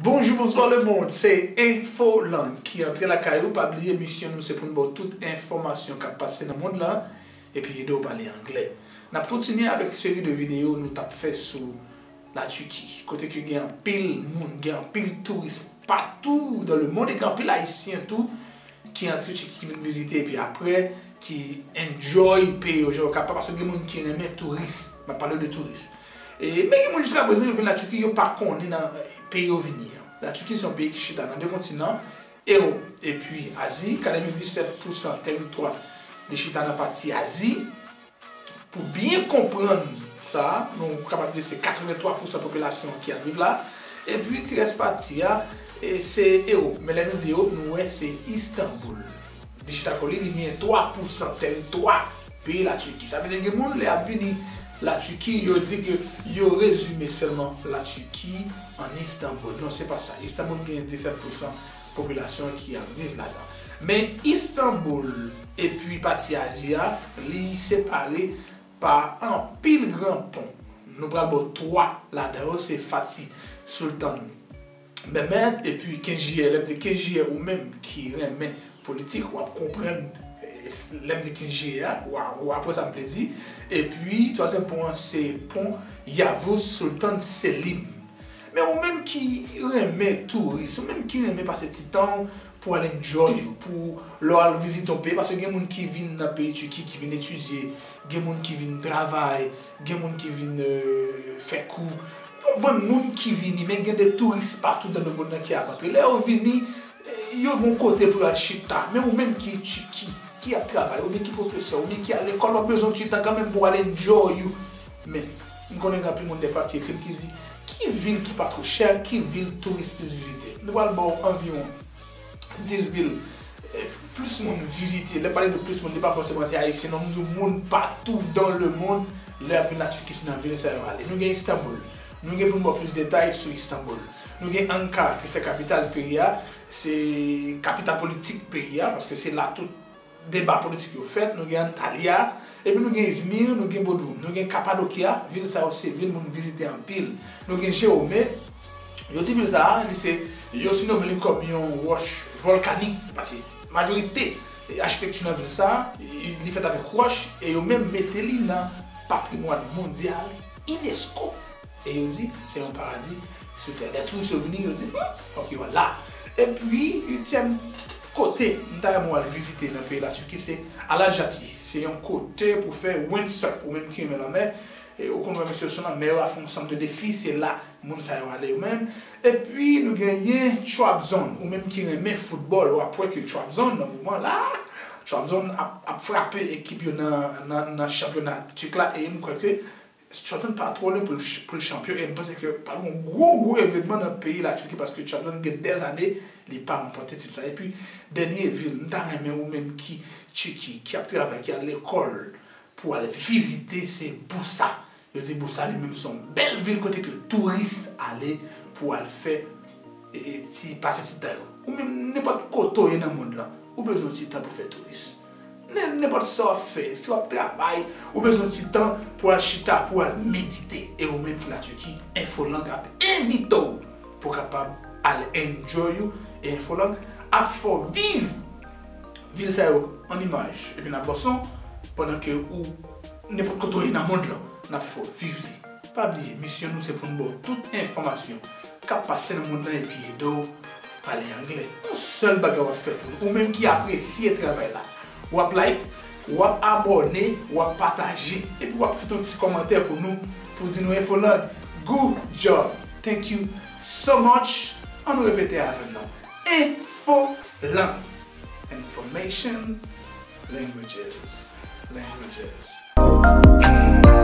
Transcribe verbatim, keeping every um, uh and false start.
Bonjou, bonswa lemonn, se Infolang ki antre lakay ou. Pa bliye, misyon nou se pou n ba w tout enfòmasyon k ap pase nan mond lan, epi ede w pale anglè. N ap kontinye avèk seri de videyo nou t ap fè sou Latiki, kote ke gen anpil moun, gen anpil touris patou dans le monde, e gen anpil Ayisyen tou ki antre Tiki, ki vin vizite, epi apre, ki enjoy peyi yo jan yo kapab, paske gen moun ki renmen touris. M ap pale de touris. E, men gen moun jiska prezan yo vin Latiki, yo pa konnen nan peyi yo vini an. Latiki se yon peyi ki chita nan de kontinan, Ewòp epi Azi. Katrevenndisèt pousan tèritwa li chita nan pati Azi. Pou byen konprann sa, nou kapab di se katrevenntwa pousan popilasyon ki ap viv la. Epi ti rès pati a, e, se Ewòp. Men lè nou di Ewòp, nou wè se Istanbul. Li chita kò li, li gen twa pousan tèritwa peyi Latiki. Sa vle di gen moun lè y ap vini Latiki, yo di ke yo rezime sèlman Latiki an Istanbul. Non, se pa sa. Istanbul gen disèt pousan popilasyon ki ap viv ladan. Men Istanbul epi pati Azi a, li separe pa anpil gran pon. Nou pral ba w twa ladan yo, se Fatih Sultan Mehmet epi kenz jiyè. Lè m di kenz jiyè, ou menm ki renmen politik, w ap konprann, eh, lè m di kenz jiyè a, w a, w a pran sa m vle di. Epi twazyèm pon an, se pon Yavuz Sultan Selim. Men ou menm ki renmen touris, ou menm ki renmen pase ti tan w pou al enjoy, pou lè w al vizite yon peyi, paske gen moun ki vin nan peyi Tiki, ki vin etidye, gen moun ki vin travay, gen moun ki vin, euh, fè kou. Yon bann moun ki vini, men gen de touris patou dans le monde nan ki ap antre. Lè yo vini, eh, yo gon kote pou yo al chita. Men ou menm ki Tiki, ki ap travay, oubyen ki pwofesè, oubyen ki al lekòl, w ap bezwen yon ti tan kanmenm pou w al enjoy ou. Men, m konnen gen anpil moun dèfwa ki ekri m ki di, ki vil ki pa twò chè, ki vil touris plis vizite? Nou pral ba w anviwon dis vil, eh, plis moun vizite. Lè m pale de plis moun, li pa fòseman se Ayisyen, non, m di w moun patou dans le monde, lè y ap vin Latiki, se nan vil sa yo ale. Nou gen Istanbul. Nou gen pou n ba w plis detay sou Istanbul. Nou gen Ankara, ki se kapital peyi a, se kapital politik peyi a, paske se la tout deba politik yo fèt. Nou gen Antalya, epi nou gen Izmir, nou gen Bodrum, nou gen Kapadokya. Vil sa yo se vil moun vizite anpil. Nou gen Jewome, yo di vil sa a, li se, yo sinome li kòm yon wòch vòlkanik, paske majorite, eh, achitekti nan vil sa a, eh, li fèt avèk wòch, e yo menm mete li nan patrimwàn mondyal UNESCO. E yo di, se yon paradi sou tè. Lè touris yo vini, yo di, "Hmm, fòk yo al la." Epi, ityèm kote, m ta renmen w al vizite nan peyi Latiki, se Alacati. Se yon kote pou fè windsurf, ou menm ki renmen lanmè. E ou konn wè mesye yo sou lanmè, yo ap fè yon sanm de defi, se la moun sa yo ale yo menm. Epi, nou genyen Trabzon, ou menm ki renmen foutbòl, w ap wè ke Trabzon, nan moman la, Trabzon ap, ap frape ekip yo nan, nan, nan chanpyona tuk la, e m kwè ke Trabzon pa twò lwen pou l ch-, pou l chanpyon, e m panse ke pral gen yon gwo, gwo evènman nan peyi Latiki, paske Trabzon gen dèzane li pa ranpòte tit sa. Epi, dènye vil, m ta renmen ou menm ki Tiki, ki ap travay, ki al lekòl pou al vizite, se Bursa. Yo di Bursa li menm se yon bèl vil kote ke touris ale pou al fè, e, e, ti, pase ti tan yo. Ou menm, nenpòt kote w ye nan mond lan, ou bezwen ti tan pou fè touris. Nen-, nenpòt sa w ap fè, si w ap travay, ou bezwen ti tan pou al chita, pou al medite. E ou menm ki Latiki, Infolang ap envite w pou w kapab al enjoy ou. E Infolang ap fè w viv vil sa yo an imaj. Epi n ap ba w son pandan ke ou nenpòt kote w ye nan mond lan, n ap fè w viv li. Pa bliye, misyon nou se pou n ba w tout enfòmasyon k ap pase nan mond lan epi ede w pale anglè. Yon sèl bagay w ap fè pou nou, ou menm ki apresye travay la, w ap like, w ap abòne, w ap pataje, epi w ap kite yon ti kòmantè pou nou, pou di nou Infolang, good job, thank you so much. An nou repete avè m non. Infolang. Information, languages, languages.